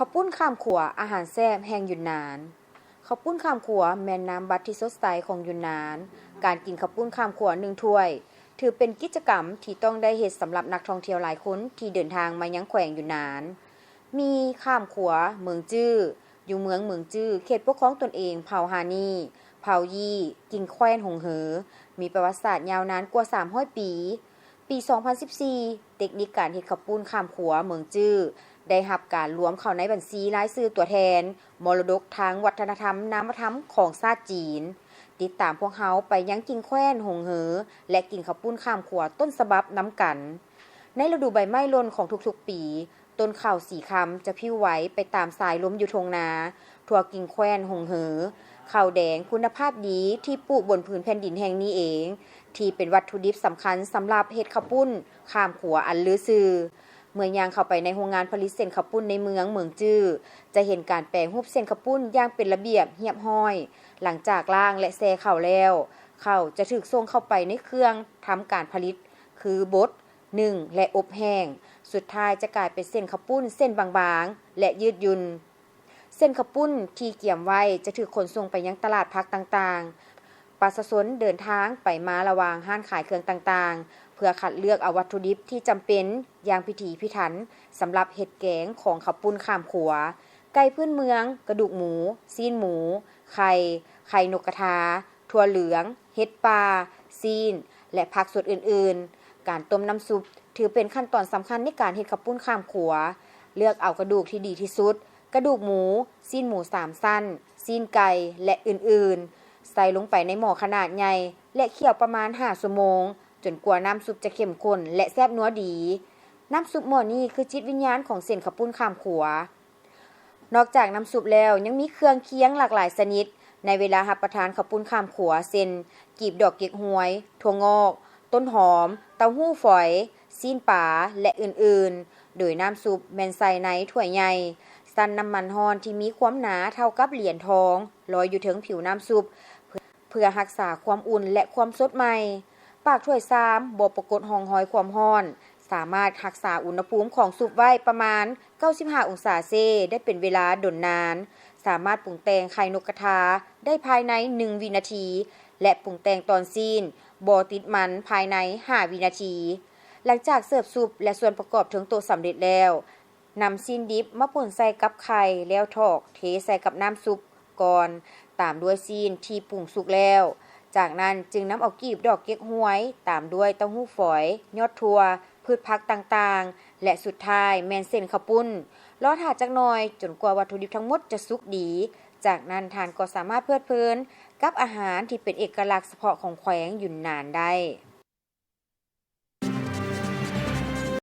ເຂົ້າປຸ້ນຂ້າມຂົວ ອາຫານແຊບແຫ່ງຢຸນນານ. ເຂົ້າປຸ້ນຂ້າມຂົວແມ່ນນ້ຳບັດທີ່ສົດໃສຂອງຢຸນນານ. ການກິນເຂົ້າປຸ້ນຂ້າມຂົວໜຶ່ງຖ້ວຍ ຖືເປັນກິດຈະກຳທີ່ຕ້ອງໄດ້ເຮັດສຳລັບນັກທ່ອງທ່ຽວຫຼາຍຄົນທີ່ເດີນທາງມາຍັງແຂວງຢຸນນານ. ມີຂ້າມຂົວເມືອງຈື້ ຢູ່ເມືອງເມືອງຈື້ ເຂດປົກຄອງຕົນເອງເຜົ່າຮານີ, ເຜົ່າຢີ້, ກິ່ງແຂວນຫົງເຫີ ມີປະຫວັດສາດຍາວນານກວ່າສາມຮ້ອຍປີ. ປີສອງພັນສິບສີ່ ເຕັກນິກການເຮັດເຂົ້າປຸ້ນຂ້າມຂົວເມືອງຈື້ ໄດ້ຮັບການລວມເຂົ້າໃນບັນຊີລາຍຊື່ຕົວແທນມໍລະດົກທາງວັດທະນະທຳນາມະທຳຂອງຊາດຈີນ. ຕິດຕາມພວກເຮົາໄປຍັງກິ່ງແຂວນຫົງເຫີ ແລະ ກິນເຂົ້າປຸ້ນຂ້າມຂົວຕົ້ນສະບັບນຳກັນ. ໃນລະດູໃບໄມ້ຫຼົ່ນຂອງທຸກໆປີ, ຕົ້ນເຂົ້າສີຄຳຈະພິວໄຫວໄປຕາມສາຍລົມຢູ່ທົ່ງນາ. ທົ່ວກິ່ງແຂວນຫົງເຫີ, ເຂົ້າແດງຄຸນນະພາບດີທີ່ປູກບົນພື້ນແຜ່ນດິນແຫ່ງນີ້ເອງ, ທີ່ເປັນວັດຖຸດິບສຳຄັນສຳລັບເຮັດເຂົ້າປຸ້ນຂ້າມຂົວອັນລືຊື່. ເມື່ອຍ່າງເຂົ້າໄປໃນໂຮງງານຜະລິດເສັ້ນເຂົ້າປຸ້ນໃນເມືອງເມືອງຈື້ ຈະເຫັນການແປຮູບເສັ້ນເຂົ້າປຸ້ນຢ່າງເປັນລະບຽບຮຽບຮ້ອຍ. ຫຼັງຈາກລ້າງ ແລະ ແຊ່ເຂົ້າແລ້ວ, ເຂົ້າຈະຖືກສົ່ງເຂົ້າໄປໃນເຄື່ອງທຳການຜະລິດ ຄືບົດ, ໜຶ້ງ ແລະ ອົບແຫ້ງ. ສຸດທ້າຍຈະກາຍເປັນເສັ້ນເຂົ້າປຸ້ນເສັ້ນບາງໆ ແລະ ຍືດຫຍຸ່ນ. ເສັ້ນເຂົ້າປຸ້ນທີ່ກຽມໄວ້ຈະຖືກຂົນສົ່ງໄປຍັງຕະຫຼາດຜັກຕ່າງໆ. ປະຊາຊົນເດີນທາງໄປມາລະຫວ່າງຮ້ານຂາຍເຄື່ອງຕ່າງໆ ເພື່ອຄັດເລືອກເອົາວັດຖຸດິບທີ່ຈຳເປັນຢ່າງພິຖີພິຖັນ ສຳລັບເຮັດແກງຂອງເຂົ້າປຸ້ນຂ້າມຂົວ, ໄກ່ພື້ນເມືອງ, ກະດູກໝູ, ຊີ້ນໝູ, ໄຂ່, ໄຂ່ນົກກະທາ, ຖົ່ວເຫຼືອງ, ເຫັດປ່າ, ຊີ້ນ ແລະ ຜັກສົດອື່ນໆ. ການຕົ້ມນ້ຳຊຸບຖືເປັນຂັ້ນຕອນສຳຄັນໃນການເຮັດເຂົ້າປຸ້ນຂ້າມຂົວ. ເລືອກເອົາກະດູກທີ່ດີທີ່ສຸດ, ກະດູກໝູ, ຊີ້ນໝູສາມຊັ້ນ, ຊີ້ນໄກ່ ແລະ ອື່ນໆ ໃສ່ລົງໄປໃນໝໍ້ຂະໜາດໃຫຍ່ ແລະ ຂ້ຽວປະມານຫ້າຊົ່ວໂມງ ຈົນກວ່ານ້ຳຊຸບຈະເຂັ້ມຂຸ້ນ ແລະ ແຊບນົວດີ. ນ້ຳຊຸບໝໍ້ນີ້ຄືຈິດວິນຍານຂອງເສັ້ນເຂົ້າປຸ້ນຂ້າມຂົວ. ນອກຈາກນ້ຳຊຸບແລ້ວ ຍັງມີເຄື່ອງຄຽງຫຼາກຫຼາຍຊະນິດ ໃນເວລາຮັບປະທານເຂົ້າປຸ້ນຂ້າມຂົວ ເຊັ່ນ ກີບດອກເກັກຮວຍ, ຖົ່ວງອກ, ຕົ້ນຫອມ, ເຕົ້າຫູຝອຍ, ຊີ້ນປາ ແລະ ອື່ນໆ. ໂດຍນ້ຳຊຸບແມ່ນໃສ່ໃນຖ້ວຍໃຫຍ່, ຊັ້ນນ້ຳມັນຮ້ອນທີ່ມີຄວາມໜາເທົ່າກັບຫຼຽນທອງ ລອຍຢູ່ເທິງຜິວນ້ຳຊຸບ ເພື່ອຮັກສາຄວາມອຸ່ນ ແລະ ຄວາມສົດໃໝ່. ປາກຖ້ວຍຊາມບໍ່ປາກົດຮ່ອງຮອຍຄວາມຮ້ອນ, ສາມາດຮັກສາອຸນຫະພູມຂອງຊຸບໄວ້ປະມານເກົ້າສິບຫ້າອົງສາເຊ ໄດ້ເປັນເວລາດົນນານ. ສາມາດປຸງແຕ່ງໄຂ່ນົກກະທາໄດ້ພາຍໃນໜຶ່ງວິນາທີ ແລະ ປຸງແຕ່ງຕອນຊີ້ນບໍ່ຕິດມັນພາຍໃນຫ້າວິນາທີ. ຫຼັງຈາກເສີບຊຸບ ແລະ ສ່ວນປະກອບເທິງໂຕະສຳເລັດແລ້ວ, ນຳຊີ້ນດິບມາປົ່ນໃສ່ກັບໄຂ່ ແລ້ວຖອກເທໃສ່ກັບນ້ຳຊຸບກ່ອນ, ຕາມດ້ວຍຊີ້ນທີ່ປຸງສຸກແລ້ວ. ຈາກນັ້ນຈຶ່ງນຳເອົາກີບດອກເກັກຮວຍ, ຕາມດ້ວຍເຕົ້າຫູຝອຍ, ຍອດຖົ່ວ, ພືດຜັກຕ່າງໆ ແລະ ສຸດທ້າຍແມ່ນເສັ້ນເຂົ້າປຸ້ນ. ລໍຖ້າຈັກໜ່ອຍ ຈົນກວ່າວັດຖຸດິບທັງໝົດຈະສຸກດີ. ຈາກນັ້ນທ່ານກໍສາມາດເພີດເພີນກັບອາຫານທີ່ເປັນເອກະລັກສະເພາະຂອງແຂວງຢຸນນານໄດ້.